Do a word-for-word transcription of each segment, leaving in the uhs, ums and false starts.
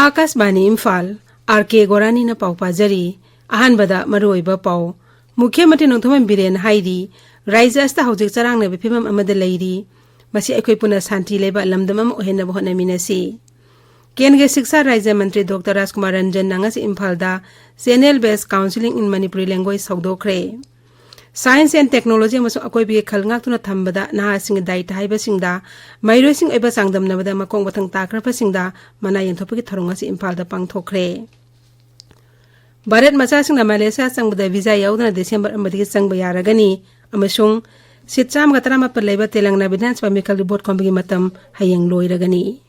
ꯑꯥꯀꯥꯁꯕꯥꯅꯤ Imphal, R ꯀꯦ ꯒꯣꯔꯥꯅꯤꯅ ꯄꯥꯎ ꯄꯥꯖꯔꯤ꯫ ꯑꯍꯥꯟꯕꯗ ꯃꯔꯨꯑꯣꯏꯕ ꯄꯥꯎ꯫ ꯃꯨꯈ꯭ꯌ ꯃꯟꯇ꯭ꯔꯤ ꯅꯣꯡꯊꯣꯝꯕꯝ ꯕꯤꯔꯦꯟ ꯍꯥꯏꯔꯤ, ꯔꯥꯖ꯭ꯌ ꯑꯁꯤꯗ ꯍꯧꯖꯤꯛ ꯆꯔꯥꯡꯅꯕ ꯐꯤꯕꯝ ꯑꯃꯗ ꯂꯩꯔꯤ꯫ ꯃꯁꯤ ꯑꯩꯈꯣꯏ ꯄꯨꯟꯅ ꯁꯥꯟꯇꯤ ꯂꯩꯕ ꯂꯝꯗꯝ ꯑꯃ ꯑꯣꯏꯍꯟꯅꯕ ꯍꯣꯠꯅꯃꯤꯟꯅꯁꯤ꯫ ꯀꯦꯟꯗ꯭ꯔꯒꯤ ꯁꯤꯛꯁꯥ ꯔꯥꯖ꯭ꯌ ꯃꯟꯇ꯭ꯔꯤ ꯗꯣꯛꯇꯔ ꯔꯥꯖꯀꯨꯃꯥꯔ ꯔꯟꯖꯟꯅ ꯉꯁꯤ ꯏꯝꯐꯥꯜꯗ Channel Based Counselling in Manipuri Language ꯍꯧꯗꯣꯛꯈ꯭ꯔꯦ꯫ Science and Technology ꯑꯃꯁꯨꯡ ꯑꯀꯣꯏꯕꯒꯤ ꯈꯜ ꯉꯥꯛꯇꯨꯅ ꯊꯝꯕꯗ ꯅꯍꯥꯁꯤꯡꯒꯤ ꯗꯥꯌꯤꯠꯇ ꯍꯥꯏꯕꯁꯤꯡꯗ ꯃꯍꯩꯔꯣꯏꯁꯤꯡ ꯑꯣꯏꯕ ꯆꯥꯡꯗꯝꯅꯕꯗ ꯃꯈꯣꯡ ꯃꯊꯪ ꯇꯥꯈ꯭ꯔꯕꯁꯤꯡꯗ ꯃꯅꯥ ꯌꯦꯟꯊꯣꯛꯄꯒꯤ ꯊꯧꯔꯝ ꯉꯁꯤ ꯏꯝꯐꯥꯜꯗ ꯄꯥꯡꯊꯣꯛꯈ꯭ꯔꯦ꯫ ꯚꯥꯔꯠ ꯃꯆꯥꯁꯤꯡꯅ ꯃꯂꯦꯁꯤꯌꯥ ꯆꯪꯕꯗ ꯚꯤꯖꯥ ꯌꯥꯎꯗꯅ ꯗꯤꯁꯦꯝꯕꯔ ꯑꯃꯗꯒꯤ ꯆꯪꯕ ꯌꯥꯔꯒꯅꯤ ꯑꯃꯁꯨꯡ ꯁꯤꯠ ꯆꯥꯝꯃꯒ ꯇꯔꯥꯃꯥꯄꯟ ꯂꯩꯕ ꯇꯦꯂꯪꯒꯅꯥ ꯕꯤꯙꯥꯟ ꯁꯚꯥ ꯃꯤꯈꯜꯒꯤ ꯚꯣꯠ ꯈꯣꯝꯕꯒꯤ ꯃꯇꯝ ꯍꯌꯦꯡ ꯂꯣꯏꯔꯒꯅꯤ꯫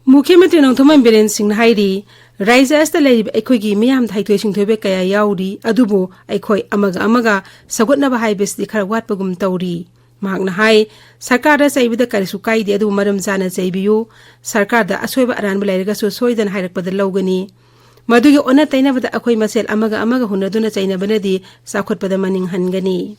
ꯃꯨꯈ꯭ꯌ ꯃꯟꯇ꯭ꯔꯤ ꯅꯣꯡꯊꯣꯝꯕꯝ ꯕꯤꯔꯦꯟ ꯁꯤꯡꯅ ꯍꯥꯏꯔꯤ, ꯔꯥꯖ꯭ꯌ ꯑꯁꯤꯗ ꯂꯩꯔꯤꯕ ꯑꯩꯈꯣꯏꯒꯤ ꯃꯤꯌꯥꯝꯗ ꯍꯩꯊꯣꯏ ꯁꯤꯡꯊꯣꯏꯕ ꯀꯌꯥ ꯌꯥꯎꯔꯤ, ꯑꯗꯨꯕꯨ ꯑꯩꯈꯣꯏ ꯑꯃꯒ ꯑꯃꯒ ꯁꯧꯒꯠꯅꯕ ꯍꯥꯏꯕꯁꯤꯗꯤ ꯈꯔ ꯋꯥꯠꯄꯒꯨꯝ ꯇꯧꯔꯤ꯫ ꯃꯍꯥꯛꯅ ꯍꯥꯏ, ꯁꯔꯀꯥꯔꯗ ꯆꯩꯕꯗ ꯀꯔꯤꯁꯨ ꯀꯥꯏꯗꯦ, ꯑꯗꯨꯕꯨ ꯃꯔꯝ ꯆꯥꯅ ꯆꯩꯕꯤꯌꯨ꯫ ꯁꯔꯀꯥꯔꯗ ꯑꯁꯣꯏꯕ ꯑꯔꯥꯟꯕ ꯂꯩꯔꯒꯁꯨ ꯁꯣꯏꯗꯅ ꯍꯥꯏꯔꯛꯄꯗ ꯂꯧꯒꯅꯤ꯫ ꯃꯗꯨꯒꯤ ꯑꯣꯟꯅ ꯇꯩꯅꯕꯗ ꯑꯩꯈꯣꯏ ꯃꯁꯦꯜ ꯑꯃꯒ ꯑꯃꯒ ꯍꯨꯟꯅꯗꯨꯅ ꯆꯩꯅꯕꯅꯗꯤ ꯆꯥꯎꯈꯠꯄꯗ ꯃꯅꯤꯡ ꯍꯟꯒꯅꯤ꯫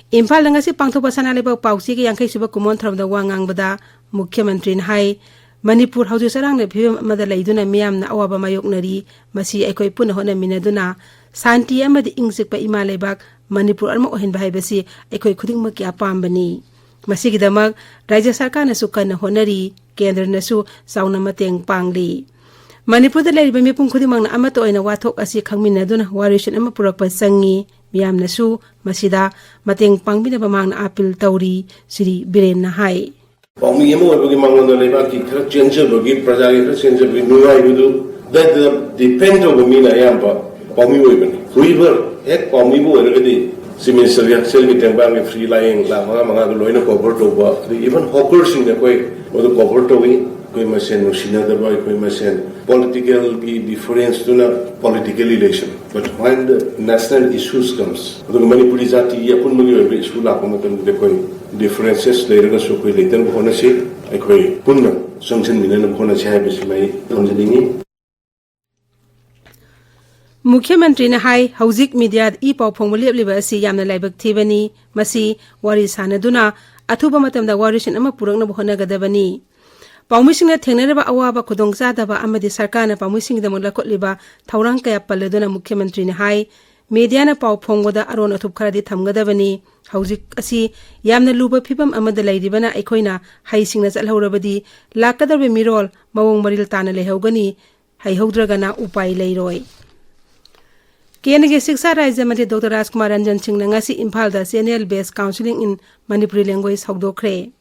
ꯏꯝꯐꯥꯜꯗ ꯉꯁꯤ ꯄꯥꯡꯊꯣꯛꯄ ꯁꯅꯥ ꯂꯩꯕꯥꯛ ꯄꯥꯎꯆꯦꯒꯤ ꯌꯥꯡꯈꯩ ꯁꯨꯕ ꯀꯨꯝꯑꯣꯟ ꯊꯧꯔꯝꯗ ꯋꯥ ꯉꯥꯡꯕꯗ ꯃꯨꯈ꯭ꯌ ꯃꯟꯇ꯭ꯔꯤꯅ ꯍꯥꯏ, ꯃꯅꯤꯄꯨꯔ ꯍꯧꯖꯤꯛ ꯆꯔꯥꯡꯅꯕ ꯐꯤꯕꯝ ꯑꯃꯗ ꯂꯩꯗꯨꯅ ꯃꯤꯌꯥꯝꯅ ꯑꯋꯥꯕ ꯃꯥꯌꯣꯛꯅꯔꯤ꯫ ꯃꯁꯤ ꯑꯩꯈꯣꯏ ꯄꯨꯟꯅ ꯍꯣꯠꯅꯃꯤꯟꯅꯗꯨꯅ ꯁꯥꯟꯇꯤ ꯑꯃꯗꯤ ꯏꯪ ꯆꯤꯛꯄ ꯏꯃꯥ ꯂꯩꯕꯥꯛ ꯃꯅꯤꯄꯨꯔ ꯑꯃ ꯑꯣꯏꯍꯟꯕ ꯍꯥꯏꯕꯁꯤ ꯑꯩꯈꯣꯏ ꯈꯨꯗꯤꯡꯃꯛꯀꯤ ꯑꯄꯥꯝꯕꯅꯤ꯫ ꯃꯁꯤꯒꯤꯗꯃꯛ ꯔꯥꯖ꯭ꯌ ꯁꯔꯀꯥꯔꯅꯁꯨ ꯀꯟꯅ ꯍꯣꯠꯅꯔꯤ, ꯀꯦꯟꯗ꯭ꯔꯅꯁꯨ ꯆꯥꯎꯅ ꯃꯇꯦꯡ ꯄꯥꯡꯂꯤ꯫ ꯃꯅꯤꯄꯨꯔꯗ ꯂꯩꯔꯤꯕ ꯃꯤꯄꯨꯝ ꯈꯨꯗꯤꯡꯃꯛꯅ ꯑꯃꯠꯇ ꯑꯣꯏꯅ ꯋꯥꯊꯣꯛ ꯑꯁꯤ ꯈꯪꯃꯤꯟꯅꯗꯨꯅ ꯋꯥꯔꯣꯏꯁꯤꯟ ꯑꯃ ꯄꯨꯔꯛꯄ ꯆꯪꯏ꯫ ꯃꯤꯌꯥꯝꯅꯁꯨ ꯃꯁꯤꯗ ꯃꯇꯦꯡ ꯄꯥꯡꯕꯤꯅꯕ ꯃꯍꯥꯛꯅ ꯑꯥꯄꯤꯜ ꯇꯧꯔꯤ, ꯁ꯭ꯔꯤ ꯕꯤꯔꯦꯟꯅ ꯍꯥꯏ꯫ ꯄꯥꯎꯃꯤ ꯑꯃ ꯑꯣꯏꯕꯒꯤ ꯃꯉꯣꯟꯗ ꯂꯩꯕꯥꯛꯀꯤ ꯈꯔ ꯆꯦꯟꯖꯕꯒꯤ, ꯄ꯭ꯔꯖꯥꯒꯤ ꯈꯔ ꯆꯦꯟꯖꯕꯒꯤ ꯅꯨꯡꯉꯥꯏꯕꯗꯨ ꯗ ꯗꯤꯄꯦꯟ ꯇꯧꯕ ꯃꯤꯅ ꯑꯌꯥꯝꯕ ꯄꯥꯎꯃꯤ ꯑꯣꯏꯕꯅꯤ꯫ ꯍꯨꯏꯕꯔ ꯍꯦꯛ ꯄꯥꯎꯃꯤꯕꯨ ꯑꯣꯏꯔꯒꯗꯤ ꯆꯤꯐ ꯃꯤꯅꯤꯁꯇꯔꯒꯤ ꯍꯛꯁꯦꯜꯒꯤ ꯇꯦꯡꯕꯥꯡꯒꯤ ꯐ꯭ꯔꯤ ꯂꯥꯌꯦꯡ ꯂꯥꯛ ꯃꯉꯥ ꯃꯉꯥꯗꯨ ꯂꯣꯏꯅ ꯀꯣꯚꯔ ꯇꯧꯕ, ꯑꯗꯩ ꯏꯚꯟ ꯍꯣꯀꯔꯁꯤꯡꯅ ꯑꯩꯈꯣꯏ ꯃꯗꯨ ꯀꯣꯚꯔ ꯇꯧꯏ꯫ ꯑꯩꯈꯣꯏ ꯃꯁꯦꯟ ꯅꯨꯡꯁꯤꯅꯗꯕ, ꯑꯩꯈꯣꯏ ꯃꯁꯦꯟ ꯄꯣꯂꯤꯇꯤꯀꯦꯜꯒꯤ ꯗꯤꯐꯔꯦꯟꯁꯇꯨꯅ political election, but when the national issues comes, ꯑꯗꯨꯒ ꯃꯅꯤꯄꯨꯔꯤ ꯖꯥꯇꯤꯒꯤ ꯑꯄꯨꯟꯕꯒꯤ ꯑꯣꯏꯕ ꯏꯁꯨ ꯂꯥꯛꯄ ꯃꯇꯝꯗꯗꯤ ꯑꯩꯈꯣꯏ ꯗꯤꯐꯔꯦꯟꯁꯦꯁ ꯂꯩꯔꯒꯁꯨ ꯑꯩꯈꯣꯏ ꯂꯩꯇꯅꯕ ꯍꯣꯠꯅꯁꯤ꯫ ꯑꯩꯈꯣꯏ ꯄꯨꯟꯅ ꯆꯪꯁꯤꯟꯃꯤꯟꯅꯅꯕ ꯍꯣꯠꯅꯁꯤ ꯍꯥꯏꯕꯁꯤꯃ ꯑꯩ ꯊꯝꯖꯅꯤꯡꯏ꯫ ꯃꯨꯈ꯭ꯌ ꯃꯟꯇ꯭ꯔꯤꯅ ꯍꯥꯏ, ꯍꯧꯖꯤꯛ ꯃꯤꯗꯤꯌꯥꯗ ꯏ ꯄꯥꯎ ꯐꯣꯡꯕ ꯂꯦꯞꯂꯤꯕ ꯑꯁꯤ ꯌꯥꯝꯅ ꯂꯥꯏꯕꯛ ꯊꯤꯕꯅꯤ꯫ ꯃꯁꯤ ꯋꯥꯔꯤ ꯁꯥꯟꯅꯗꯨꯅ ꯑꯊꯨꯕ ꯃꯇꯝꯗ ꯋꯥꯔꯤꯁꯤꯟ ꯑꯃ ꯄꯨꯔꯛꯅꯕ ꯍꯣꯠꯅꯒꯗꯕꯅꯤ꯫ ꯄꯥꯎꯃꯤꯁꯤꯡꯅ ꯊꯦꯡꯅꯔꯤꯕ ꯑꯋꯥꯕ ꯈꯨꯗꯣꯡꯆꯥꯗꯕ ꯑꯃꯗꯤ ꯁꯔꯀꯥꯔꯅ ꯄꯥꯎꯃꯤꯁꯤꯡꯒꯤꯗꯃꯛ ꯂꯧꯈꯠꯂꯤꯕ ꯊꯧꯔꯥꯡ ꯀꯌꯥ ꯄꯜꯂꯗꯨꯅ ꯃꯨꯈ꯭ꯌ ꯃꯟꯇ꯭ꯔꯤꯅ ꯍꯥꯏ, ꯃꯤꯗꯤꯌꯥꯅ ꯄꯥꯎ ꯐꯣꯡꯕꯗ ꯑꯔꯣꯟ ꯑꯊꯨꯞ ꯈꯔꯗꯤ ꯊꯝꯒꯗꯕꯅꯤ꯫ ꯍꯧꯖꯤꯛ ꯑꯁꯤ ꯌꯥꯝꯅ ꯂꯨꯕ ꯐꯤꯕꯝ ꯑꯃꯗ ꯂꯩꯔꯤꯕꯅ ꯑꯩꯈꯣꯏꯅ ꯍꯩꯁꯤꯡꯅ ꯆꯠꯍꯧꯔꯕꯗꯤ ꯂꯥꯛꯀꯗꯧꯔꯤꯕ ꯃꯤꯔꯣꯜ ꯃꯑꯣꯡ ꯃꯔꯤꯜ ꯇꯥꯅ ꯂꯩꯍꯧꯒꯅꯤ, ꯍꯩꯍꯧꯗ꯭ꯔꯒꯅ ꯎꯄꯥꯏ ꯂꯩꯔꯣꯏ꯫ ꯀꯦꯟꯗ꯭ꯔꯒꯤ ꯁꯤꯛꯁꯥ ꯔꯥꯖ꯭ꯌ ꯃꯟꯇ꯭ꯔꯤ ꯗꯣꯛꯇꯔ ꯔꯥꯖꯀꯨꯃꯥꯔ ꯔꯟꯖꯟ ꯁꯤꯡꯅ ꯉꯁꯤ ꯏꯝꯐꯥꯜꯗ Channel Based Counselling in Manipuri Language ꯍꯧꯗꯣꯛꯈ꯭ꯔꯦ꯫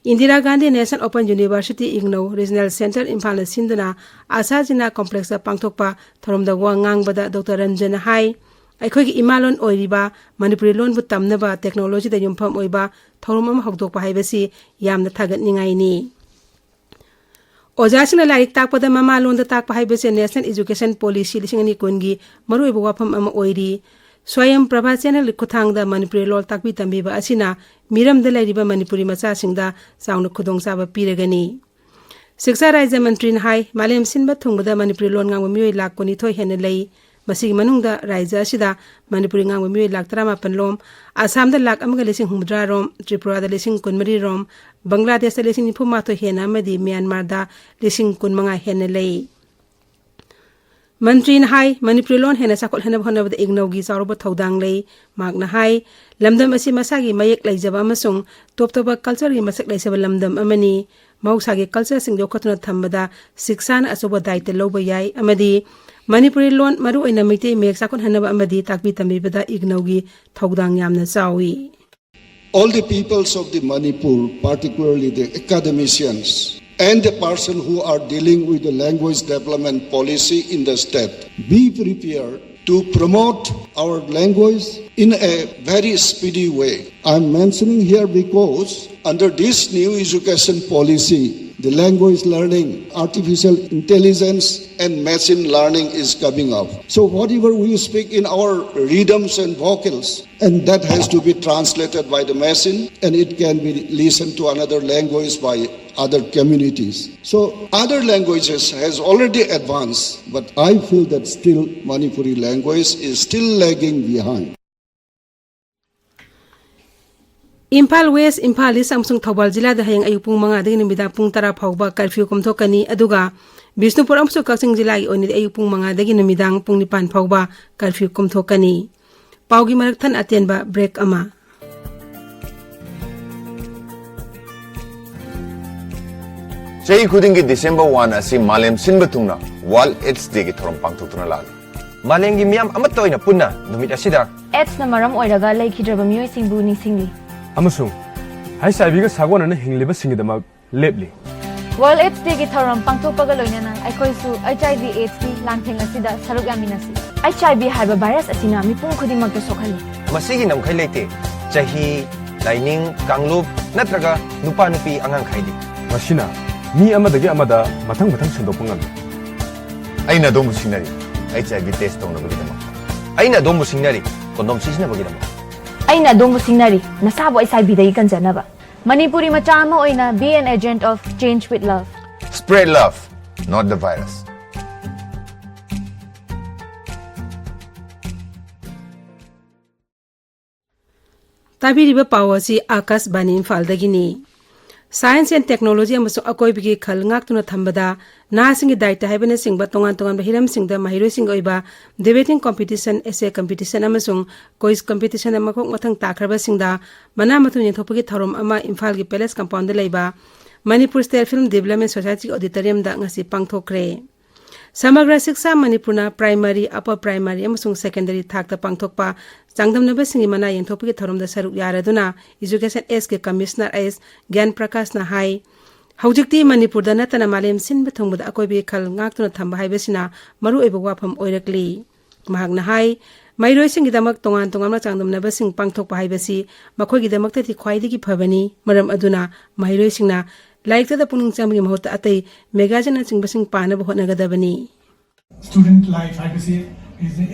Indira Gandhi National Open University, ꯏꯒꯅꯧ, Regional Centre ꯏꯝꯐꯥꯜꯅ ꯁꯤꯟꯗꯨꯅ ꯑꯁꯥ ꯖꯤꯅꯥ ꯀꯣꯝꯄ꯭ꯂꯦꯛꯁꯇ ꯄꯥꯡꯊꯣꯛꯄ ꯊꯧꯔꯝꯗ ꯋꯥ ꯉꯥꯡꯕꯗ ꯗꯣꯛꯇꯔ ꯔꯟꯖꯟꯅ ꯍꯥꯏ, ꯑꯩꯈꯣꯏꯒꯤ ꯏꯃꯥ ꯂꯣꯟ ꯑꯣꯏꯔꯤꯕ ꯃꯅꯤꯄꯨꯔꯤ ꯂꯣꯟꯕꯨ ꯇꯝꯅꯕ ꯇꯦꯛꯅꯣꯂꯣꯖꯤꯗ ꯌꯨꯝꯐꯝ ꯑꯣꯏꯕ ꯊꯧꯔꯝ ꯑꯃ ꯍꯧꯗꯣꯛꯄ ꯍꯥꯏꯕꯁꯤ ꯌꯥꯝꯅ ꯊꯥꯒꯠꯅꯤꯡꯉꯥꯏꯅꯤ꯫ ꯑꯣꯖꯥꯁꯤꯡꯅ ꯂꯥꯏꯔꯤꯛ ꯇꯥꯛꯄꯗ ꯃꯃꯥ ꯂꯣꯟꯗ ꯇꯥꯛꯄ ꯍꯥꯏꯕꯁꯤ National Education Policy ꯂꯤꯁꯤꯡ ꯑꯅꯤ ꯀꯨꯟꯒꯤ ꯃꯔꯨꯑꯣꯏꯕ ꯋꯥꯐꯝ ꯑꯃ ꯑꯣꯏꯔꯤ꯫ ꯁ꯭ꯋꯥꯌꯝ ꯄ꯭ꯔꯚꯥ Channel ꯈꯨꯠꯊꯥꯡꯗ ꯃꯅꯤꯄꯨꯔꯤ ꯂꯣꯜ ꯇꯥꯛꯄꯤ ꯇꯝꯕꯤꯕ ꯑꯁꯤꯅ ꯃꯤꯔꯝꯗ ꯂꯩꯔꯤꯕ ꯃꯅꯤꯄꯨꯔꯤ ꯃꯆꯥꯁꯤꯡꯗ ꯆꯥꯎꯅ ꯈꯨꯗꯣꯡꯆꯥꯕ ꯄꯤꯔꯒꯅꯤ꯫ ꯁꯤꯛꯁꯥ ꯔꯥꯖ꯭ꯌ ꯃꯟꯇ꯭ꯔꯤꯅ ꯍꯥꯏ, ꯃꯥꯂꯦꯝ ꯁꯤꯟꯕ ꯊꯨꯡꯕꯗ ꯃꯅꯤꯄꯨꯔꯤ ꯂꯣꯟ ꯉꯥꯡꯕ ꯃꯤꯑꯣꯏ ꯂꯥꯈ ꯀꯨꯟꯅꯤꯊꯣꯏ ꯍꯦꯟꯅ ꯂꯩ꯫ ꯃꯁꯤꯒꯤ ꯃꯅꯨꯡꯗ ꯔꯥꯖ꯭ꯌ ꯑꯁꯤꯗ ꯃꯅꯤꯄꯨꯔꯤ ꯉꯥꯡꯕ ꯃꯤꯑꯣꯏ ꯂꯥꯈ ꯇꯔꯥꯃꯥꯄꯟ ꯔꯣꯝ, ꯑꯁꯥꯝꯗ ꯂꯥꯈ ꯑꯃꯒ ꯂꯤꯁꯤꯡ ꯍꯨꯝꯐꯨꯇꯔꯥ ꯔꯣꯝ, ꯇ꯭ꯔꯤꯄꯨꯔꯥꯗ ꯂꯤꯁꯤꯡ ꯀꯨꯟꯃꯔꯤ ꯔꯣꯝ, ꯕꯪꯒ꯭ꯂꯥꯗꯦꯁꯇ ꯂꯤꯁꯤꯡ ꯅꯤꯐꯨ ꯃꯥꯊꯣꯏ ꯍꯦꯟꯅ ꯑꯃꯗꯤ ꯃ꯭ꯌꯥꯟꯃꯥꯔꯗ ꯂꯤꯁꯤꯡ ꯀꯨꯟꯃꯉꯥ ꯍꯦꯟꯅ ꯂꯩ꯫ ꯃꯟꯇ꯭ꯔꯤꯅ ꯍꯥꯏ, ꯃꯅꯤꯄꯨꯔꯤ ꯂꯣꯟ ꯍꯦꯟꯅ ꯆꯥꯎꯈꯠꯍꯟꯅꯕ ꯍꯣꯠꯅꯕꯗ ꯏꯒꯅꯧꯒꯤ ꯆꯥꯎꯔꯕ ꯊꯧꯗꯥꯡ ꯂꯩ꯫ ꯃꯍꯥꯛꯅ ꯍꯥꯏ, ꯂꯝꯗꯝ ꯑꯁꯤ ꯃꯁꯥꯒꯤ ꯃꯌꯦꯛ ꯂꯩꯖꯕ ꯑꯃꯁꯨꯡ ꯇꯣꯞ ꯇꯣꯞꯄ ꯀꯜꯆꯔꯒꯤ ꯃꯁꯛ ꯂꯩꯖꯕ ꯂꯝꯗꯝ ꯑꯃꯅꯤ꯫ ꯃꯍꯧꯁꯥꯒꯤ ꯀꯜꯆꯔꯁꯤꯡ ꯌꯣꯛꯈꯠꯇꯨꯅ ꯊꯝꯕꯗ ꯁꯤꯛꯁꯥꯅ ꯑꯆꯧꯕ ꯗꯥꯏꯇ ꯂꯧꯕ ꯌꯥꯏ ꯑꯃꯗꯤ ꯃꯅꯤꯄꯨꯔꯤ ꯂꯣꯟ, ꯃꯔꯨꯑꯣꯏꯅ ꯃꯩꯇꯩ ꯃꯌꯦꯛ ꯆꯥꯎꯈꯠꯍꯟꯅꯕ ꯑꯃꯗꯤ ꯇꯥꯛꯄꯤ ꯇꯝꯕꯤꯕꯗ ꯏꯒꯅꯧꯒꯤ ꯊꯧꯗꯥꯡ ꯌꯥꯝꯅ ꯆꯥꯎꯏ꯫ All the peoples of the Manipur, particularly the academicians and the person who are dealing with the language development policy in the state, be prepared to promote our language in a very speedy way. I'm mentioning here because under this new education policy, The language learning, artificial intelligence, and machine learning is coming up. So whatever we speak in our rhythms and vocals, and that has to be translated by the machine, and it can be listened to another language by other communities. So other languages has already advanced, but I feel that still Manipuri language is still lagging behind. Imphal west, Imphal east ꯑꯃꯁꯨꯡ ꯊꯧꯕꯥꯜ ꯖꯤꯂꯥꯗ ꯍꯌꯦꯡ ꯑꯌꯨꯛ ꯄꯨꯡ ꯃꯉꯥꯗꯒꯤ ꯅꯨꯃꯤꯗꯥꯡ ꯄꯨꯡ ꯇꯔꯥ ꯐꯥꯎꯕ ꯀꯔꯐ꯭ꯌꯨ ꯀꯨꯝꯊꯣꯛꯀꯅꯤ꯫ ꯑꯗꯨꯒ ꯕꯤꯁꯅꯨꯄꯨꯔ ꯑꯃꯁꯨꯡ ꯀꯛꯆꯤꯡ ꯖꯤꯂꯥꯒꯤ ꯑꯣꯏꯅꯗꯤ ꯑꯌꯨꯛ ꯄꯨꯡ ꯃꯉꯥꯗꯒꯤ ꯅꯨꯃꯤꯗꯥꯡ ꯄꯨꯡ ꯅꯤꯄꯥꯟ ꯐꯥꯎꯕ ꯀꯔꯐ꯭ꯌꯨ ꯀꯨꯝꯊꯣꯛꯀꯅꯤ꯫ ꯄꯥꯎꯒꯤ ꯃꯔꯛ ꯊꯠꯅ ꯑꯇꯦꯟꯕ ꯕ꯭ꯔꯦꯛ ꯑꯃ꯫ ꯆꯍꯤ ꯈꯨꯗꯤꯡꯒꯤ ꯗꯤꯁꯦꯝꯕꯔ ꯋꯥꯟ ꯑꯁꯤ ꯃꯥꯂꯦꯝ ꯁꯤꯟꯕ ꯊꯨꯡꯅ ꯋꯥꯔꯜꯗ ꯑꯦꯗꯁ ꯗꯦꯒꯤ ꯊꯧꯔꯝ ꯄꯥꯡꯊꯣꯛꯇꯨꯅ ꯂꯥꯛꯂꯤ꯫ ꯃꯥꯂꯦꯝꯒꯤ ꯃꯤꯌꯥꯝ ꯑꯃꯠꯇ ꯑꯣꯏꯅ ꯄꯨꯟꯅ ꯅꯨꯃꯤꯠ ꯑꯁꯤꯗ ꯑꯦꯗꯁꯅ ꯃꯔꯝ ꯑꯣꯏꯔꯒ ꯂꯩꯈꯤꯗ꯭ꯔꯕ ꯃꯤꯑꯣꯏꯁꯤꯡꯕꯨ ꯅꯤꯡꯁꯤꯡꯂꯤ꯫ ꯑꯃꯁꯨꯡ ꯑꯩꯆ ꯑꯥꯏ ꯚꯤꯒ ꯁꯥꯒꯣꯟꯅꯅ ꯍꯤꯡꯂꯤꯕꯁꯤꯡꯒꯤꯗꯃꯛ ꯂꯦꯞꯂꯤ꯫ ꯋꯥꯔꯜꯗ ꯑꯦꯗꯁ ꯗꯦꯒꯤ ꯊꯧꯔꯝ ꯄꯥꯡꯊꯣꯛꯄꯒ ꯂꯣꯏꯅꯅ ꯑꯩꯈꯣꯏꯁꯨ ꯑꯩꯆ ꯑꯥꯏ ꯚꯤ ꯑꯦꯗꯁꯀꯤ ꯂꯥꯟꯊꯦꯡ ꯑꯁꯤꯗ ꯁꯔꯨꯛ ꯌꯥꯃꯤꯟꯅꯁꯤ꯫ ꯑꯩꯆ ꯑꯥꯏ ꯚꯤ ꯍꯥꯏꯕ ꯚꯥꯏꯔꯁ ꯑꯁꯤꯅ ꯃꯤꯄꯨꯝ ꯈꯨꯗꯤꯡꯃꯛꯇ ꯁꯣꯛꯍꯜꯂꯤ꯫ ꯃꯁꯤꯒꯤ ꯉꯝꯈꯩ ꯂꯩꯇꯦ꯫ ꯆꯍꯤ, ꯂꯥꯏꯅꯤꯡ, ꯀꯥꯡꯂꯨꯞ ꯅꯠꯇ꯭ꯔꯒ ꯅꯨꯄꯥ ꯅꯨꯄꯤ ꯑꯉꯥꯡ ꯈꯥꯏꯗꯦ꯫ ꯃꯁꯤꯅ ꯃꯤ ꯑꯃꯗꯒꯤ ꯑꯃꯗ ꯃꯊꯪ ꯃꯊꯪ ꯁꯟꯗꯣꯛꯄ ꯉꯝꯃꯤ꯫ ꯑꯩꯅ ꯑꯗꯣꯝꯕꯨ ꯁꯤꯡꯅꯔꯤ, ꯑꯩꯆ ꯑꯥꯏ ꯚꯤ ꯇꯦꯁ ꯇꯧꯅꯕꯒꯤꯗꯃꯛꯇ꯫ ꯑꯩꯅ ꯑꯗꯣꯝꯕꯨ ꯁꯤꯡꯅꯔꯤ, ꯀꯣꯟꯗꯣꯝ ꯁꯤꯖꯤꯟꯅꯕꯒꯤꯗꯃꯛꯇ꯫ ꯑꯩꯅ ꯑꯗꯣꯝꯕꯨ ꯁꯤꯡꯅꯔꯤ, ꯅꯁꯥꯕꯨ ꯑꯩꯆ ꯑꯥꯏ ꯚꯤꯗꯒꯤ ꯀꯟꯖꯅꯕ꯫ ꯃꯅꯤꯄꯨꯔꯤ ꯃꯆꯥ ꯑꯃ ꯑꯣꯏꯅ be an agent of change with love. Spread love, not the virus. ꯇꯥꯕꯤꯔꯤꯕ ꯄꯥꯎ ꯑꯁꯤ ꯑꯥꯀꯥꯁꯕꯥꯅꯤ ꯏꯝꯐꯥꯜꯗꯒꯤꯅꯤ꯫ Science and technology ꯑꯃꯁꯨꯡ ꯑꯀꯣꯏꯕꯒꯤ ꯈꯜ ꯉꯥꯛꯇꯨꯅ ꯊꯝꯕꯗ ꯅꯍꯥꯁꯤꯡꯒꯤ ꯗꯥꯏꯇ ꯍꯥꯏꯕꯅꯆꯤꯡꯕ ꯇꯣꯉꯥꯟ ꯇꯣꯉꯥꯟꯕ ꯍꯤꯔꯝꯁꯤꯡꯗ ꯃꯍꯩꯔꯣꯏꯁꯤꯡꯒꯤ ꯑꯣꯏꯕ debating competition, essay competition ꯑꯃꯁꯨꯡ quiz competition ꯃꯈꯣꯛ ꯃꯊꯪ ꯇꯥꯈ꯭ꯔꯕꯁꯤꯡꯗ ꯃꯅꯥ ꯃꯊꯨꯝ ꯌꯦꯟꯊꯣꯛꯄꯒꯤ ꯊꯧꯔꯝ ꯑꯃ ꯏꯝꯐꯥꯜꯒꯤ ꯄꯦꯂꯦꯁ ꯀꯝꯄꯥꯎꯟꯗ ꯂꯩꯕ Manipur State Film Development Society Auditoriumꯗ ꯉꯁꯤ ꯄꯥꯡꯊꯣꯛꯈ꯭ꯔꯦ꯫ ꯁꯃꯒ꯭ꯔ ꯁꯤꯛꯁꯥ ꯃꯅꯤꯄꯨꯔꯅ primary, upper primary ꯑꯃꯁꯨꯡ secondary ꯊꯥꯛꯇ ꯄꯥꯡꯊꯣꯛꯄ ꯆꯥꯡꯗꯝꯅꯕꯁꯤꯡꯒꯤ ꯃꯅꯥ ꯌꯦꯟꯊꯣꯛꯄꯒꯤ ꯊꯧꯔꯝꯗ ꯁꯔꯨꯛ ꯌꯥꯔꯗꯨꯅ Education Sꯒꯤ Commissioner ꯑꯦꯁ ꯒ꯭ꯌꯥꯟ ꯄ꯭ꯔꯀꯥꯁꯅ ꯍꯥꯏ, ꯍꯧꯖꯤꯛꯇꯤ ꯃꯅꯤꯄꯨꯔꯗ ꯅꯠꯇꯅ ꯃꯥꯂꯦꯝ ꯁꯤꯟꯕ ꯊꯨꯡꯕꯗ ꯑꯀꯣꯏꯕꯒꯤ ꯈꯜ ꯉꯥꯛꯇꯨꯅ ꯊꯝꯕ ꯍꯥꯏꯕꯁꯤꯅ ꯃꯔꯨꯑꯣꯏꯕ ꯋꯥꯐꯝ ꯑꯣꯏꯔꯛꯂꯤ꯫ ꯃꯍꯥꯛꯅ ꯍꯥꯏ, ꯃꯍꯩꯔꯣꯏꯁꯤꯡꯒꯤꯗꯃꯛ ꯇꯣꯉꯥꯟ ꯇꯣꯉꯥꯟꯕ ꯆꯥꯡꯗꯝꯅꯕꯁꯤꯡ ꯄꯥꯡꯊꯣꯛꯄ ꯍꯥꯏꯕꯁꯤ ꯃꯈꯣꯏꯒꯤꯗꯃꯛꯇꯗꯤ ꯈ꯭ꯋꯥꯏꯗꯒꯤ ꯐꯕꯅꯤ꯫ ꯃꯔꯝ ꯑꯗꯨꯅ ꯃꯍꯩꯔꯣꯏꯁꯤꯡꯅ ꯂꯥꯏꯔꯤꯛꯇꯗ ꯄꯨꯛꯅꯤꯡ ꯆꯪꯕꯒꯤ ꯃꯍꯨꯠꯇ ꯑꯇꯩ ꯃꯦꯒꯥꯖꯤꯟꯅꯆꯤꯡꯕꯁꯤꯡ ꯄꯥꯅꯕ ꯍꯣꯠꯅꯒꯗꯕꯅꯤ꯫ Student life ꯍꯥꯏꯕꯁꯤ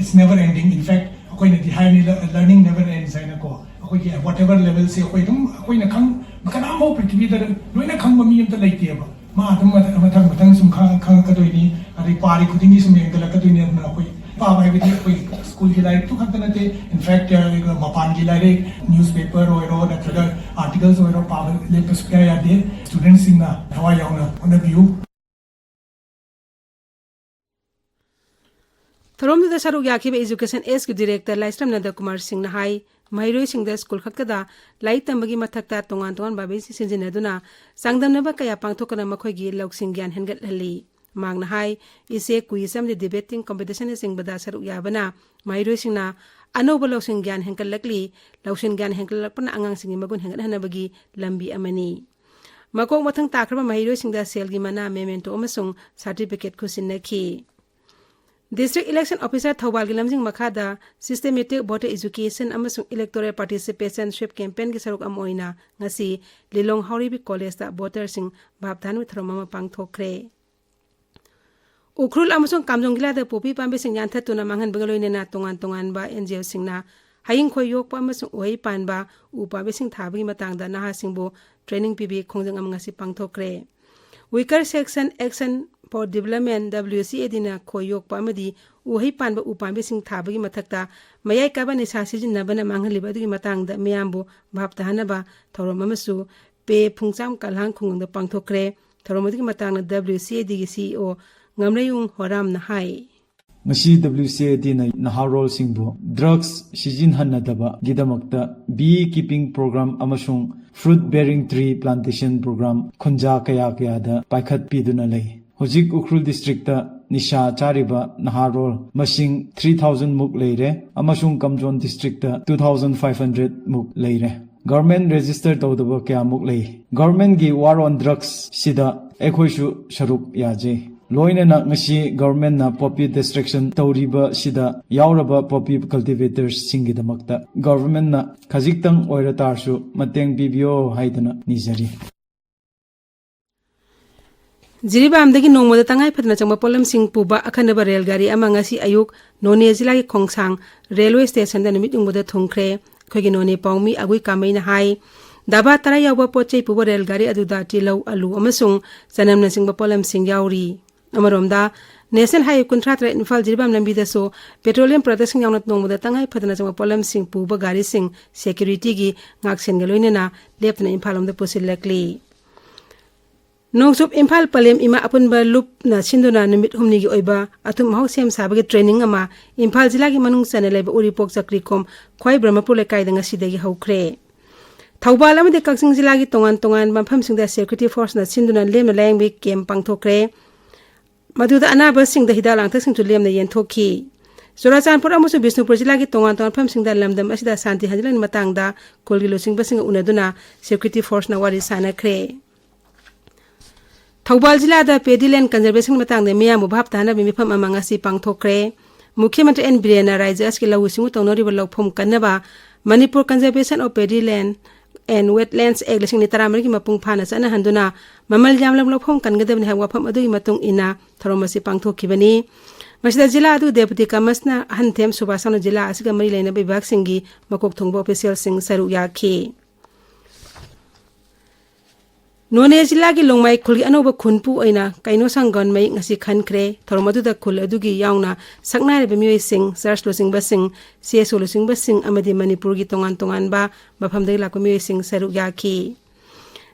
is never ending. In fact, ꯑꯩꯈꯣꯏꯅꯗꯤ ꯍꯥꯏꯔꯅꯤ, learning never ends ꯍꯥꯏꯅꯀꯣ꯫ ꯑꯩꯈꯣꯏꯒꯤ whatever level ꯁꯤ ꯑꯩꯈꯣꯏ ꯑꯗꯨꯝ, ꯑꯩꯈꯣꯏꯅ ꯈꯪ ꯀꯅꯥꯝꯐꯥꯎ ꯄ꯭ꯔꯤꯊꯤꯕꯤꯗ ꯂꯣꯏꯅ ꯈꯪꯕ ꯃꯤ ꯑꯝꯇ ꯂꯩꯇꯦꯕ꯫ ꯃꯥ ꯑꯗꯨꯝ ꯃꯊꯪ ꯃꯊꯪ ꯃꯊꯪ ꯁꯨꯝ ꯈꯪ- ꯈꯪꯉꯛꯀꯗꯣꯏꯅꯤ꯫ ꯑꯗꯩ ꯄꯥꯔꯤ ꯈꯨꯗꯤꯡꯒꯤ ꯁꯨꯝ ꯍꯦꯟꯒꯠꯂꯛꯀꯗꯣꯏꯅꯤ꯫ ꯑꯗꯨꯅ ꯑꯩꯈꯣꯏ ꯄꯥꯕ ꯍꯥꯏꯕꯗꯤ ꯑꯩꯈꯣꯏ ꯁ꯭ꯀꯨꯜꯒꯤ ꯂꯥꯏꯔꯤꯛꯇꯨ ꯈꯛꯇ ꯅꯠꯇꯦ, in fact, ꯃꯄꯥꯟꯒꯤ ꯂꯥꯏꯔꯤꯛ, newspaper ꯑꯣꯏꯔꯣ ꯅꯠꯇ꯭ꯔꯒ articles ꯑꯣꯏꯔꯣ, ꯄꯥꯕ ꯂꯦꯞꯄ ꯁꯨꯡꯌꯥ ꯌꯥꯗꯦ꯫ Student ꯁꯤꯡꯅ ꯊꯋꯥꯏ ꯌꯥꯎꯅ ꯍꯣꯠꯅꯕꯤꯌꯨ꯫ ꯊꯧꯔꯝꯗꯨꯗ ꯁꯔꯨꯛ ꯌꯥꯈꯤꯕ Education Ageꯀꯤ Director ꯂꯥꯏꯁ꯭ꯔꯝ ꯅꯟꯗ ꯀꯨꯃꯥꯔ ꯁꯤꯡꯅ ꯍꯥꯏ, ꯃꯍꯩꯔꯣꯏꯁꯤꯡꯗ ꯁ꯭ꯀꯨꯜ ꯈꯛꯇꯗ ꯂꯥꯏꯔꯤꯛ ꯇꯝꯕꯒꯤ ꯃꯊꯛꯇ ꯇꯣꯉꯥꯟ ꯇꯣꯉꯥꯟꯕ ꯄꯥꯝꯕꯩꯁꯤꯡ ꯁꯤꯖꯤꯟꯅꯗꯨꯅ ꯆꯥꯡꯗꯝꯅꯕ ꯀꯌꯥ ꯄꯥꯡꯊꯣꯛꯇꯨꯅ ꯃꯈꯣꯏꯒꯤ ꯂꯧꯁꯤꯡ ꯒ꯭ꯌꯥꯟ ꯍꯦꯟꯒꯠꯍꯜꯂꯤ꯫ ꯃꯍꯥꯛꯅ ꯍꯥꯏ, essay, quiz ꯑꯃꯗꯤ debating competitionꯅꯆꯤꯡꯕꯗ ꯁꯔꯨꯛ ꯌꯥꯕꯅ ꯃꯍꯩꯔꯣꯏꯁꯤꯡꯅ ꯑꯅꯧꯕ ꯂꯧꯁꯤꯡ ꯒ꯭ꯌꯥꯟ ꯍꯦꯟꯒꯠꯂꯛꯂꯤ꯫ ꯂꯧꯁꯤꯡ ꯒ꯭ꯌꯥꯟ ꯍꯦꯟꯒꯠꯂꯛꯄꯅ ꯑꯉꯥꯡꯁꯤꯡꯒꯤ ꯃꯒꯨꯟ ꯍꯦꯟꯒꯠꯍꯟꯅꯕꯒꯤ ꯂꯝꯕꯤ ꯑꯃꯅꯤ꯫ ꯃꯀꯣꯛ ꯃꯊꯪ ꯇꯥꯈ꯭ꯔꯕ ꯃꯍꯩꯔꯣꯏꯁꯤꯡꯗ ꯁꯦꯜꯒꯤ ꯃꯅꯥ, memento ꯑꯃꯁꯨꯡ certificate ꯈꯨꯠꯁꯤꯟꯅꯈꯤ꯫ District Election Officer ꯊꯧꯕꯥꯜꯒꯤ ꯂꯝꯖꯤꯡ ꯃꯈꯥꯗ systematic voter education ꯑꯃꯁꯨꯡ electoral participation sweep campaignꯒꯤ ꯁꯔꯨꯛ ꯑꯃ ꯑꯣꯏꯅ ꯉꯁꯤ ꯂꯤꯂꯣꯡ ꯍꯥꯎꯔꯩꯕꯤ collegeꯇ voterꯁꯤꯡ ꯚꯥꯞ ꯇꯥꯍꯟꯕꯒꯤ ꯊꯧꯔꯝ ꯑꯃ ꯄꯥꯡꯊꯣꯛꯈ꯭ꯔꯦ꯫ ꯎꯈ꯭ꯔꯨꯜ ꯑꯃꯁꯨꯡ ꯀꯥꯝꯖꯣꯡ ꯖꯤꯂꯥꯗ ꯄꯣꯄꯤ ꯄꯥꯝꯕꯤꯁꯤꯡ ꯌꯥꯟꯊꯠꯇꯨꯅ ꯃꯥꯡꯍꯟꯕꯒ ꯂꯣꯏꯅꯅ ꯇꯣꯉꯥꯟ ꯇꯣꯉꯥꯟꯕ NGOꯁꯤꯡꯅ ꯍꯌꯤꯡꯈꯣꯏ ꯌꯣꯛꯄ ꯑꯃꯁꯨꯡ ꯎꯍꯩ ꯄꯥꯟꯕ ꯎ ꯄꯥꯝꯕꯤꯁꯤꯡ ꯊꯥꯕꯒꯤ ꯃꯇꯥꯡꯗ ꯅꯍꯥꯁꯤꯡꯕꯨ training ꯄꯤꯕꯒꯤ ꯈꯣꯡꯖꯪ ꯑꯃ ꯉꯁꯤ ꯄꯥꯡꯊꯣꯛꯈ꯭ꯔꯦ꯫ Weaker Section Action for Development, WCADꯅ ꯈꯣꯏ ꯌꯣꯛꯄ ꯑꯃꯗꯤ ꯎꯍꯩ ꯄꯥꯟꯕ ꯎ ꯄꯥꯝꯕꯤꯁꯤꯡ ꯊꯥꯕꯒꯤ ꯃꯊꯛꯇ ꯃꯌꯥꯏ ꯀꯥꯕ ꯅꯤꯁꯥ ꯁꯤꯖꯤꯟꯅꯕꯅ ꯃꯥꯡꯍꯜꯂꯤꯕ ꯑꯗꯨꯒꯤ ꯃꯇꯥꯡꯗ ꯃꯤꯌꯥꯝꯕꯨ ꯚꯥꯞ ꯇꯥꯍꯟꯅꯕ ꯊꯧꯔꯝ ꯑꯃꯁꯨ ꯄꯦ ꯐꯨꯡꯆꯥꯝ ꯀꯂꯥꯡ ꯈꯨꯡꯒꯪꯗ ꯄꯥꯡꯊꯣꯛꯈ꯭ꯔꯦ꯫ ꯊꯧꯔꯝ ꯑꯗꯨꯒꯤ ꯃꯇꯥꯡꯗ WCADꯒꯤ CEO ꯉꯝꯔꯩꯌꯨꯡ ꯍꯣꯔꯥꯝꯅ ꯍꯥꯏ꯫ ꯉꯁꯤ WCADꯅ ꯅꯍꯥꯔꯣꯜꯁꯤꯡꯕꯨ drugs ꯁꯤꯖꯤꯟꯍꯟꯅꯗꯕꯒꯤꯗꯃꯛꯇ bee keeping program ꯑꯃꯁꯨꯡ fruit bearing tree plantation program ꯈꯨꯟꯖꯥ ꯀꯌꯥ ꯀꯌꯥꯗ ꯄꯥꯏꯈꯠꯄꯤꯗꯨꯅ ꯂꯩ꯫ ꯍꯧꯖꯤꯛ ꯎꯈ꯭ꯔꯨꯜ districtꯇ ꯅꯤꯁꯥ ꯆꯥꯔꯤꯕ ꯅꯍꯥꯔꯣꯜ ꯃꯁꯤꯡ three thousand ꯃꯨꯛ ꯂꯩꯔꯦ ꯑꯃꯁꯨꯡ ꯀꯝꯖꯣꯟ districtꯇ two thousand five hundred ꯃꯨꯛ ꯂꯩꯔꯦ꯫ Government register ꯇꯧꯗꯕ ꯀꯌꯥꯃꯨꯛ ꯂꯩ꯫ Governmentꯀꯤ war on drugs ꯁꯤꯗ ꯑꯩꯈꯣꯏꯁꯨ ꯁꯔꯨꯛ ꯌꯥꯖꯩ꯫ ꯂꯣꯏꯅꯅ ꯉꯁꯤ governmentꯅ poppy destruction ꯇꯧꯔꯤꯕꯁꯤꯗ ꯌꯥꯎꯔꯕ poppy cultivatorsꯁꯤꯡꯒꯤꯗꯃꯛꯇ governmentꯅ ꯈꯖꯤꯛꯇꯪ ꯑꯣꯏꯔ ꯇꯥꯔꯁꯨ ꯃꯇꯦꯡ ꯄꯤꯕꯤꯌꯣ ꯍꯥꯏꯗꯨꯅ ꯅꯤꯖꯔꯤ꯫ ꯖꯤꯔꯤꯕꯥꯝꯗꯒꯤ ꯅꯣꯡꯃꯗ ꯇꯉꯥꯏ ꯐꯗꯅ ꯆꯪꯕ ꯄꯣꯠꯂꯝꯁꯤꯡ ꯄꯨꯕ ꯑꯈꯟꯅꯕ ꯔꯦꯜ ꯒꯥꯔꯤ ꯑꯃ ꯉꯁꯤ ꯑꯌꯨꯛ ꯅꯣꯅꯦ ꯖꯤꯂꯥꯒꯤ ꯈꯣꯡꯁꯥꯡ ꯔꯦꯜꯋꯦ ꯁ꯭ꯇꯦꯁꯟꯗ ꯅꯨꯃꯤꯠ ꯌꯨꯡꯕꯗ ꯊꯨꯡꯈ꯭ꯔꯦ꯫ ꯑꯩꯈꯣꯏꯒꯤ ꯅꯣꯅꯦ ꯄꯥꯎꯃꯤ ꯑꯒꯨꯏ ꯀꯥꯃꯩꯅ ꯍꯥꯏ, ꯗꯥꯕꯥ ꯇꯔꯥ ꯌꯥꯎꯕ ꯄꯣꯠ ꯆꯩ ꯄꯨꯕ ꯔꯦꯜ ꯒꯥꯔꯤ ꯑꯗꯨꯗ ꯇꯤꯜꯍꯧ, ꯑꯂꯨ ꯑꯃꯁꯨꯡ ꯆꯅꯝꯅꯆꯤꯡꯕ ꯄꯣꯠꯂꯝꯁꯤꯡ ꯌꯥꯎꯔꯤ꯫ ꯑꯃꯔꯣꯝꯗ, ꯅꯦꯁꯅꯦꯜ ꯍꯥꯏꯋꯦ ꯀꯨꯟꯊ꯭ꯔꯥ ꯇꯔꯦꯠ ꯏꯝꯐꯥꯜ ꯖꯤꯔꯤꯕꯥꯝ ꯂꯝꯕꯤꯗꯁꯨ ꯄꯦꯇ꯭ꯔꯣꯂꯤꯌꯝ ꯄ꯭ꯔꯗꯛꯁꯤꯡ ꯌꯥꯎꯅ ꯅꯣꯡꯃꯗ ꯇꯉꯥꯏ ꯐꯗꯅ ꯆꯪꯕ ꯄꯣꯠꯂꯝꯁꯤꯡ ꯄꯨꯕ ꯒꯥꯔꯤꯁꯤꯡ ꯁꯦꯀ꯭ꯌꯨꯔꯤꯇꯤꯒꯤ ꯉꯥꯛꯁꯦꯟꯒ ꯂꯣꯏꯅꯅ ꯂꯦꯞꯇꯅ ꯏꯝꯐꯥꯜ ꯂꯣꯝꯗ ꯄꯨꯁꯤꯜꯂꯛꯂꯤ꯫ ꯅꯣꯡꯆꯨꯞ ꯏꯝꯐꯥꯜ ꯄꯂꯦꯝ ꯏꯃꯥ ꯑꯄꯨꯟꯕ ꯂꯨꯞꯅ ꯁꯤꯟꯗꯨꯅ ꯅꯨꯃꯤꯠ ꯍꯨꯝꯅꯤꯒꯤ ꯑꯣꯏꯕ ꯑꯊꯨꯝ ꯑꯍꯥꯎ ꯁꯦꯝ ꯁꯥꯕꯒꯤ ꯇ꯭ꯔꯦꯅꯤꯡ ꯑꯃ ꯏꯝꯐꯥꯜ ꯖꯤꯂꯥꯒꯤ ꯃꯅꯨꯡ ꯆꯟꯅ ꯂꯩꯕ ꯎꯔꯤꯄꯣꯛ ꯆꯀ꯭ꯔꯤꯈꯣꯝ ꯈ꯭ꯋꯥꯏ ꯕ꯭ꯔꯍꯃꯄꯨꯔ ꯂꯩꯀꯥꯏꯗ ꯉꯁꯤꯗꯒꯤ ꯍꯧꯈ꯭ꯔꯦ꯫ ꯊꯧꯕꯥꯜ ꯑꯃꯗꯤ ꯀꯛꯆꯤꯡ ꯖꯤꯂꯥꯒꯤ ꯇꯣꯉꯥꯟ ꯇꯣꯉꯥꯟꯕ ꯃꯐꯝꯁꯤꯡꯗ ꯁꯦꯀ꯭ꯌꯨꯔꯤꯇꯤ ꯐꯣꯔꯁꯅ ꯁꯤꯟꯗꯨꯅ ꯂꯦꯝꯅ ꯂꯥꯌꯦꯡꯕꯒꯤ ꯀꯦꯝꯞ ꯄꯥꯡꯊꯣꯛꯈ꯭ꯔꯦ꯫ ꯃꯗꯨꯗ ꯑꯅꯥꯕꯁꯤꯡꯗ ꯍꯤꯗꯥꯛ ꯂꯥꯡꯊꯛꯁꯤꯡꯁꯨ ꯂꯦꯝꯅ ꯌꯦꯟꯊꯣꯛꯈꯤ꯫ ꯆꯨꯔꯥꯆꯥꯟꯄꯨꯔ ꯑꯃꯁꯨꯡ ꯕꯤꯁꯅꯨꯄꯨꯔ ꯖꯤꯂꯥꯒꯤ ꯇꯣꯉꯥꯟ ꯇꯣꯉꯥꯟꯕ ꯃꯐꯝꯁꯤꯡꯗ ꯂꯝꯗꯝ ꯑꯁꯤꯗ ꯁꯥꯟꯇꯤ ꯍꯟꯖꯤꯜꯍꯟꯕꯒꯤ ꯃꯇꯥꯡꯗ ꯈꯨꯜꯒꯤ ꯂꯨꯆꯤꯡꯕꯁꯤꯡꯒ ꯎꯅꯗꯨꯅ ꯁꯦꯀ꯭ꯌꯨꯔꯤꯇꯤ ꯐꯣꯔꯁꯅ ꯋꯥꯔꯤ ꯁꯥꯅꯈ꯭ꯔꯦ꯫ ꯊꯧꯕꯥꯜ ꯖꯤꯂꯥꯗ ꯄꯦꯗꯤ ꯂꯦꯟ ꯀꯟꯖꯔꯕꯦꯁꯟꯒꯤ ꯃꯇꯥꯡꯗ ꯃꯤꯌꯥꯝꯕꯨ ꯚꯥꯞ ꯇꯥꯍꯟꯅꯕ ꯃꯤꯐꯝ ꯑꯃ ꯉꯁꯤ ꯄꯥꯡꯊꯣꯛꯈ꯭ꯔꯦ꯫ ꯃꯨꯈ꯭ꯌ ꯃꯟꯇ꯭ꯔꯤ ꯑꯦꯟ ꯕꯤꯔꯦꯟꯅ ꯔꯥꯖ꯭ꯌ ꯑꯁꯤꯒꯤ ꯂꯧꯎ ꯁꯤꯡꯎ ꯇꯧꯅꯔꯤꯕ ꯂꯧꯐꯝ ꯀꯟꯅꯕ ꯃꯅꯤꯄꯨꯔ ꯀꯟꯖꯔꯕꯦꯁꯟ ꯑꯣꯐ ꯄꯦꯗꯤ ꯂꯦꯟ ꯑꯦꯟ ꯋꯦꯠꯂꯦꯟꯁ ꯑꯦꯛ ꯂꯤꯁꯤꯡ ꯑꯅꯤ ꯇꯔꯥꯃꯔꯤꯒꯤ ꯃꯄꯨꯡ ꯐꯥꯅ ꯆꯠꯅꯍꯟꯗꯨꯅ ꯃꯃꯜ ꯌꯥꯝꯂꯕ ꯂꯧꯐꯝ ꯀꯟꯒꯗꯕꯅꯤ ꯍꯥꯏꯕ ꯋꯥꯐꯝ ꯑꯗꯨꯒꯤ ꯃꯇꯨꯡ ꯏꯟꯅ ꯊꯧꯔꯝ ꯑꯁꯤ ꯄꯥꯡꯊꯣꯛꯈꯤꯕꯅꯤ꯫ ꯃꯁꯤꯗ ꯖꯤꯂꯥ ꯑꯗꯨ ꯗꯦꯄꯨꯇꯤ ꯀꯃꯤꯁꯅꯔ ꯑꯍꯟꯊꯦꯝ ꯁꯨꯕꯥꯁ ꯌꯥꯎꯅ ꯖꯤꯂꯥ ꯑꯁꯤꯒ ꯃꯔꯤ ꯂꯩꯅꯕ ꯕꯤꯚꯥꯒꯁꯤꯡꯒꯤ ꯃꯀꯣꯛ ꯊꯣꯡꯕ ꯑꯣꯐꯤꯁꯤꯌꯦꯜꯁꯤꯡ ꯁꯔꯨꯛ ꯌꯥꯈꯤ꯫ ꯅꯣꯅꯦ ꯖꯤꯂꯥꯒꯤ ꯂꯣꯡꯃꯥꯏ ꯈꯨꯜꯒꯤ ꯑꯅꯧꯕ ꯈꯨꯟꯄꯨ ꯑꯣꯏꯅ ꯀꯩꯅꯣ ꯁꯪꯒꯣꯟꯃꯩ ꯉꯁꯤ ꯈꯟꯈ꯭ꯔꯦ꯫ ꯊꯧꯔꯝ ꯑꯗꯨꯗ ꯈꯨꯜ ꯑꯗꯨꯒꯤ ꯌꯥꯎꯅ ꯁꯛꯅꯥꯏꯔꯕ ꯃꯤꯑꯣꯏꯁꯤꯡ, ꯆꯔꯆ ꯂꯨꯆꯤꯡꯕꯁꯤꯡ, ꯁꯤ ꯑꯦꯁ ꯑꯣ ꯂꯨꯆꯤꯡꯕꯁꯤꯡ ꯑꯃꯗꯤ ꯃꯅꯤꯄꯨꯔꯒꯤ ꯇꯣꯉꯥꯟ ꯇꯣꯉꯥꯟꯕ ꯃꯐꯝꯗꯒꯤ ꯂꯥꯛꯄ ꯃꯤꯑꯣꯏꯁꯤꯡ ꯁꯔꯨꯛ ꯌꯥꯈꯤ꯫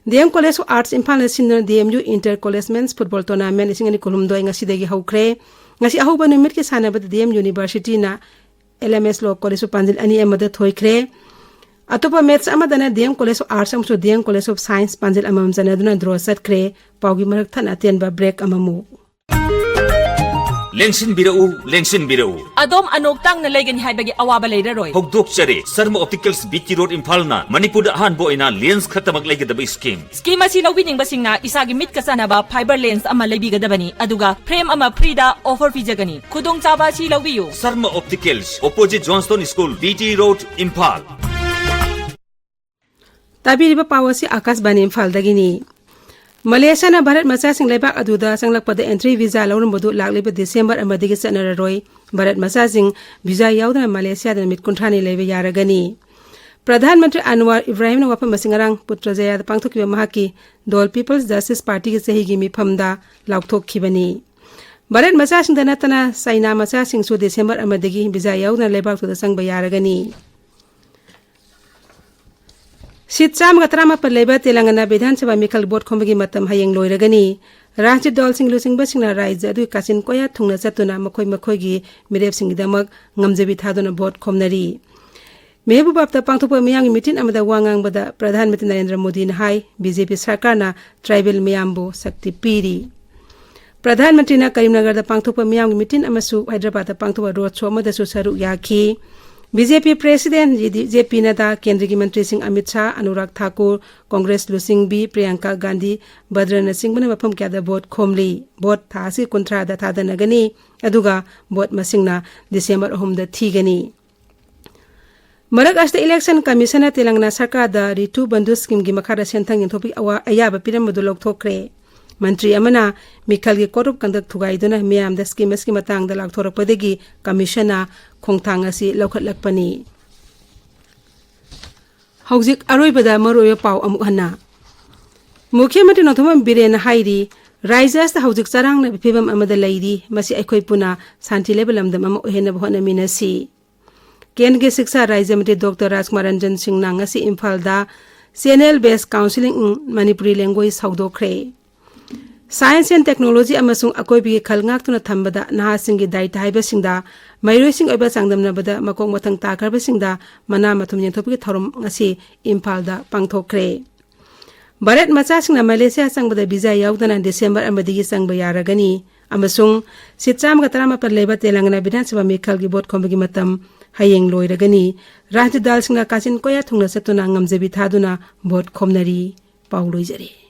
D M college of arts ꯏꯝꯐꯥꯜꯅ ꯁꯤꯟꯗꯨꯅ D M U inter college men's football tournament ꯂꯤꯁꯤꯡ ꯑꯅꯤ ꯀꯨꯟꯍꯨꯝꯗꯣꯏ ꯉꯁꯤꯗꯒꯤ ꯍꯧꯈ꯭ꯔꯦ꯫ ꯉꯁꯤ ꯑꯍꯧꯕ ꯅꯨꯃꯤꯠꯀꯤ ꯁꯥꯟꯅꯕꯗ ꯗꯤ ꯑꯦꯝ ꯌꯨꯅꯤꯚꯔꯁꯤꯇꯤꯅ ꯑꯦꯜ ꯑꯦꯝ ꯑꯦꯁ ꯂꯣ ꯀꯣꯂꯦꯖꯄꯨ ꯄꯥꯟꯖꯤꯜ ꯑꯅꯤ ꯑꯃꯗ ꯊꯣꯏꯈ꯭ꯔꯦ꯫ ꯑꯇꯣꯞꯄ ꯃꯦꯠꯆ ꯑꯃꯗꯅ D M college of arts ꯑꯃꯁꯨꯡ D M college of science ꯄꯥꯟꯖꯤꯜ ꯑꯃꯃꯝ ꯆꯟꯅꯗꯨꯅ ꯗ꯭ꯔꯣ ꯆꯠꯈ꯭ꯔꯦ꯫ ꯄꯥꯎꯒꯤ ꯃꯔꯛ ꯊꯠꯅ ꯑꯇꯦꯟꯕ ꯕ꯭ꯔꯦꯛ ꯑꯃꯃꯨꯛ꯫ ꯂꯦꯡꯁꯤꯟꯕꯤꯔꯛꯎ, ꯂꯦꯡꯁꯤꯟꯕꯤꯔꯛꯎ꯫ ꯑꯗꯣꯝ ꯑꯅꯣꯛ ꯇꯥꯡꯅ ꯂꯩꯒꯅꯤ ꯍꯥꯏꯕꯒꯤ ꯑꯋꯥꯕ ꯂꯩꯔꯔꯣꯏ꯫ ꯍꯧꯗꯣꯛꯆꯔꯦ, ꯁꯔꯃ ꯑꯣꯞꯇꯤꯀꯜꯁ, ꯕꯤ ꯇꯤ ꯔꯣꯗ, ꯏꯝꯐꯥꯜꯅ ꯃꯅꯤꯄꯨꯔꯗ ꯑꯍꯥꯟꯕ ꯑꯣꯏꯅ ꯂꯦꯟꯁ ꯈꯛꯇꯃꯛ ꯂꯩꯒꯗꯕ ꯁ꯭ꯀꯤꯝ꯫ ꯁ꯭ꯀꯤꯝ ꯑꯁꯤ ꯂꯧꯕꯤꯅꯤꯡꯕꯁꯤꯡꯅ ꯏꯁꯥꯒꯤ ꯃꯤꯠꯀ ꯆꯥꯟꯅꯕ ꯐꯥꯏꯕꯔ ꯂꯦꯟꯁ ꯑꯃ ꯂꯩꯕꯤꯒꯗꯕꯅꯤ, ꯑꯗꯨꯒ ꯐ꯭ꯔꯦꯝ ꯑꯃ ꯐ꯭ꯔꯤꯗ ꯑꯣꯐꯔ ꯄꯤꯖꯒꯅꯤ꯫ ꯈꯨꯗꯣꯡꯆꯥꯕ ꯑꯁꯤ ꯂꯧꯕꯤꯌꯨ꯫ Sharma opticals, opposite Johnstone school, B T road, Imphal. ꯇꯥꯕꯤꯔꯤꯕ ꯄꯥꯎ ꯑꯁꯤ ꯑꯥꯀꯥꯁꯕꯥꯅꯤ ꯏꯝꯐꯥꯜꯗꯒꯤꯅꯤ꯫ ꯃꯂꯦꯁꯤꯌꯥꯅ ꯚꯥꯔꯠ ꯃꯆꯥꯁꯤꯡ ꯂꯩꯕꯥꯛ ꯑꯗꯨꯗ ꯆꯪꯂꯛꯄꯗ entry visa ꯂꯧꯔꯝꯕꯗꯨ ꯂꯥꯛꯂꯤꯕ ꯗꯤꯁꯦꯝꯕꯔ ꯑꯃꯗꯒꯤ ꯆꯠꯅꯔꯔꯣꯏ꯫ ꯚꯥꯔꯠ ꯃꯆꯥꯁꯤꯡ visa ꯌꯥꯎꯗꯅ ꯃꯂꯦꯁꯤꯌꯥꯗ ꯅꯨꯃꯤꯠ ꯀꯨꯟꯊ꯭ꯔꯥꯅꯤ ꯂꯩꯕ ꯌꯥꯔꯒꯅꯤ꯫ ꯄ꯭ꯔꯙꯥꯟ ꯃꯟꯇ꯭ꯔꯤ ꯑꯟꯋꯥꯔ ꯏꯕ꯭ꯔꯥꯍꯤꯝꯅ ꯋꯥꯐꯝ ꯑꯁꯤ ꯉꯔꯥꯡ ꯄꯨꯇ꯭ꯔꯖꯌꯥꯗ ꯄꯥꯡꯊꯣꯛꯈꯤꯕ ꯃꯍꯥꯛꯀꯤ ꯗꯣꯜ People's Justice Partyꯒꯤ ꯆꯍꯤꯒꯤ ꯃꯤꯐꯝꯗ ꯂꯥꯎꯊꯣꯛꯈꯤꯕꯅꯤ꯫ ꯚꯥꯔꯠ ꯃꯆꯥꯁꯤꯡꯗ ꯅꯠꯇꯅ ꯆꯥꯏꯅꯥ ꯃꯆꯥꯁꯤꯡꯁꯨ ꯗꯤꯁꯦꯝꯕꯔ ꯑꯃꯗꯒꯤ visa ꯌꯥꯎꯗꯅ ꯂꯩꯕꯥꯛꯇꯨꯗ ꯆꯪꯕ ꯌꯥꯔꯒꯅꯤ꯫ ꯁꯤꯠ ꯆꯥꯝꯃꯒ ꯇꯔꯥꯃꯥꯄꯟ ꯂꯩꯕ ꯇꯦꯂꯪꯒꯅꯥ ꯕꯤꯙꯥꯟ ꯁꯚꯥ ꯃꯤꯈꯜ ꯚꯣꯠ ꯈꯣꯝꯕꯒꯤ ꯃꯇꯝ ꯍꯌꯦꯡ ꯂꯣꯏꯔꯒꯅꯤ꯫ ꯔꯥꯖꯅꯤꯇꯤ ꯗꯜꯁꯤꯡ ꯂꯨꯆꯤꯡꯕꯁꯤꯡꯅ ꯔꯥꯖ꯭ꯌ ꯑꯗꯨꯒꯤ ꯀꯥꯆꯤꯟ ꯀꯣꯌꯥ ꯊꯨꯡꯅ ꯆꯠꯇꯨꯅ ꯃꯈꯣꯏ ꯃꯈꯣꯏꯒꯤ ꯃꯤꯔꯦꯞꯁꯤꯡꯒꯤꯗꯃꯛ ꯉꯝꯖꯕꯤ ꯊꯥꯗꯨꯅ ꯚꯣꯠ ꯈꯣꯝꯅꯔꯤ꯫ ꯃꯦꯍꯕꯨꯕꯥꯕꯥꯗ ꯄꯥꯡꯊꯣꯛꯄ ꯃꯤꯌꯥꯝꯒꯤ ꯃꯤꯇꯤꯟ ꯑꯃꯗ ꯋꯥ ꯉꯥꯡꯕꯗ ꯄ꯭ꯔꯙꯥꯟ ꯃꯟꯇ꯭ꯔꯤ ꯅꯔꯦꯟꯗ꯭ꯔ ꯃꯣꯗꯤꯅ ꯍꯥꯏ, ꯕꯤ ꯖꯦ ꯄꯤ ꯁꯔꯀꯥꯔꯅ ꯇ꯭ꯔꯥꯏꯕꯦꯜ ꯃꯤꯌꯥꯝꯕꯨ ꯁꯛꯇꯤ ꯄꯤꯔꯤ꯫ ꯄ꯭ꯔꯙꯥꯟ ꯃꯟꯇ꯭ꯔꯤꯅ ꯀꯔꯤꯝꯅꯒꯔꯗ ꯄꯥꯡꯊꯣꯛꯄ ꯃꯤꯌꯥꯝꯒꯤ ꯃꯤꯇꯤꯟ ꯑꯃꯁꯨ ꯍꯥꯏꯗ꯭ꯔꯕꯥꯗꯇ ꯄꯥꯡꯊꯣꯛꯄ ꯔꯣꯗ ꯁꯣ ꯑꯃꯗꯁꯨ ꯁꯔꯨꯛ ꯌꯥꯈꯤ꯫ ꯕꯤ ꯖꯦ ꯄꯤ ꯄ꯭ꯔꯦꯁꯤꯗꯦꯟ ꯖꯦ ꯄꯤ ꯅꯗꯥ, ꯀꯦꯟꯗ꯭ꯔꯒꯤ ꯃꯟꯇ꯭ꯔꯤꯁꯤꯡ ꯑꯃꯤꯠ ꯁꯥꯍ, ꯑꯅꯨꯔꯥꯒ ꯊꯥꯀꯨꯔ, ꯀꯣꯡꯒ꯭ꯔꯦꯁ ꯂꯨꯆꯤꯡꯕꯤ ꯄ꯭ꯔꯤꯌꯥꯡꯀꯥ ꯒꯥꯟꯙꯤ ꯕꯗ꯭ꯔꯅꯆꯤꯡꯕꯅ ꯃꯐꯝ ꯀꯌꯥꯗ ꯚꯣꯠ ꯈꯣꯝꯂꯤ꯫ ꯚꯣꯠ ꯊꯥ ꯑꯁꯤ ꯀꯨꯟꯊ꯭ꯔꯥꯗ ꯊꯥꯗꯅꯒꯅꯤ, ꯑꯗꯨꯒ ꯚꯣꯠ ꯃꯁꯤꯡꯅ ꯗꯤꯁꯦꯝꯕꯔ ꯑꯍꯨꯝꯗ ꯊꯤꯒꯅꯤ꯫ ꯃꯔꯛ ꯑꯁꯤꯗ ꯏꯂꯦꯛꯁꯟ ꯀꯃꯤꯁꯟꯅ ꯇꯦꯂꯪꯒꯅꯥ ꯁꯔꯀꯥꯔꯗ ꯔꯤꯇꯨ ꯕꯟꯙꯨ ꯁ꯭ꯀꯤꯝꯒꯤ ꯃꯈꯥꯗ ꯁꯦꯟꯊꯪ ꯌꯦꯟꯊꯣꯛꯄꯒꯤ ꯑꯋꯥ-, ꯑꯌꯥꯕ ꯄꯤꯔꯝꯕꯗꯨ ꯂꯧꯊꯣꯛꯈ꯭ꯔꯦ꯫ ꯃꯟꯇ꯭ꯔꯤ ꯑꯃꯅ ꯃꯤꯈꯜꯒꯤ code of conduct ꯊꯨꯒꯥꯏꯗꯨꯅ ꯃꯤꯌꯥꯝꯗ ꯁ꯭ꯀꯤꯝ ꯑꯁꯤꯒꯤ ꯃꯇꯥꯡꯗ ꯂꯥꯎꯊꯣꯔꯛꯄꯗꯒꯤ ꯀꯃꯤꯁꯟꯅ ꯈꯣꯡꯊꯥꯡ ꯑꯁꯤ ꯂꯧꯈꯠꯂꯛꯄꯅꯤ꯫ ꯍꯧꯖꯤꯛ ꯑꯔꯣꯏꯕꯗ ꯃꯔꯨꯑꯣꯏꯕ ꯄꯥꯎ ꯑꯃꯨꯛ ꯍꯟꯅ꯫ ꯃꯨꯈ꯭ꯌ ꯃꯟꯇ꯭ꯔꯤ ꯅꯣꯡꯊꯣꯝꯕꯝ ꯕꯤꯔꯦꯟꯅ ꯍꯥꯏꯔꯤ, ꯔꯥꯖ꯭ꯌ ꯑꯁꯤꯗ ꯍꯧꯖꯤꯛ ꯆꯔꯥꯡꯅꯕ ꯐꯤꯕꯝ ꯑꯃꯗ ꯂꯩꯔꯤ, ꯃꯁꯤ ꯑꯩꯈꯣꯏ ꯄꯨꯟꯅ ꯁꯥꯟꯇꯤ ꯂꯩꯕ ꯂꯝꯗꯝ ꯑꯃ ꯑꯣꯏꯍꯟꯅꯕ ꯍꯣꯠꯅꯃꯤꯟꯅꯁꯤ꯫ ꯀꯦꯟꯗ꯭ꯔꯒꯤ ꯁꯤꯛꯁꯥ ꯔꯥꯖ꯭ꯌ ꯃꯟꯇ꯭ꯔꯤ ꯗꯣꯛꯇꯔ ꯔꯥꯖꯀꯨꯃꯥꯔ ꯔꯟꯖꯟ ꯁꯤꯡꯅ ꯉꯁꯤ ꯏꯝꯐꯥꯜꯗ Channel Based Counselling in Manipuri Language ꯍꯧꯗꯣꯛꯈ꯭ꯔꯦ꯫ Science and Technology ꯑꯃꯁꯨꯡ ꯑꯀꯣꯏꯕꯒꯤ ꯈꯜ ꯉꯥꯛꯇꯨꯅ ꯊꯝꯕꯗ ꯅꯍꯥꯁꯤꯡꯒꯤ ꯗꯥꯌꯤꯠꯇ ꯍꯥꯏꯕꯁꯤꯡꯗ ꯃꯍꯩꯔꯣꯏꯁꯤꯡ ꯑꯣꯏꯕ ꯆꯥꯡꯗꯝꯅꯕꯗ ꯃꯀꯣꯛ ꯃꯊꯪ ꯇꯥꯈ꯭ꯔꯕꯁꯤꯡꯗ ꯃꯅꯥ ꯃꯊꯨꯝ ꯌꯦꯟꯊꯣꯛꯄꯒꯤ ꯊꯧꯔꯝ ꯉꯁꯤ ꯏꯝꯐꯥꯜꯗ ꯄꯥꯡꯊꯣꯛꯈ꯭ꯔꯦ꯫ ꯚꯥꯔꯠ ꯃꯆꯥꯁꯤꯡꯅ ꯃꯂꯦꯁꯤꯌꯥ ꯆꯪꯕꯗ visa ꯌꯥꯎꯗꯅ ꯗꯤꯁꯦꯝꯕꯔ ꯑꯃꯗꯒꯤ ꯆꯪꯕ ꯌꯥꯔꯒꯅꯤ ꯑꯃꯁꯨꯡ ꯁꯤꯠ ꯆꯥꯝꯃꯒ ꯇꯔꯥꯃꯥꯄꯟ ꯂꯩꯕ ꯇꯦꯂꯪꯒꯅꯥ ꯕꯤꯙꯥꯟ ꯁꯚꯥ ꯃꯤꯈꯜꯒꯤ ꯚꯣꯠ ꯈꯣꯝꯕꯒꯤ ꯃꯇꯝ ꯍꯌꯦꯡ ꯂꯣꯏꯔꯒꯅꯤ꯫ ꯔꯥꯖꯅꯤꯇꯤ ꯗꯜꯁꯤꯡꯅ ꯀꯥꯆꯤꯟ ꯀꯣꯌꯥ ꯊꯨꯡꯅ ꯆꯠꯇꯨꯅ ꯉꯝꯖꯕꯤ ꯊꯥꯗꯨꯅ ꯚꯣꯠ ꯈꯣꯝꯅꯔꯤ꯫ ꯄꯥꯎ ꯂꯣꯏꯖꯔꯦ꯫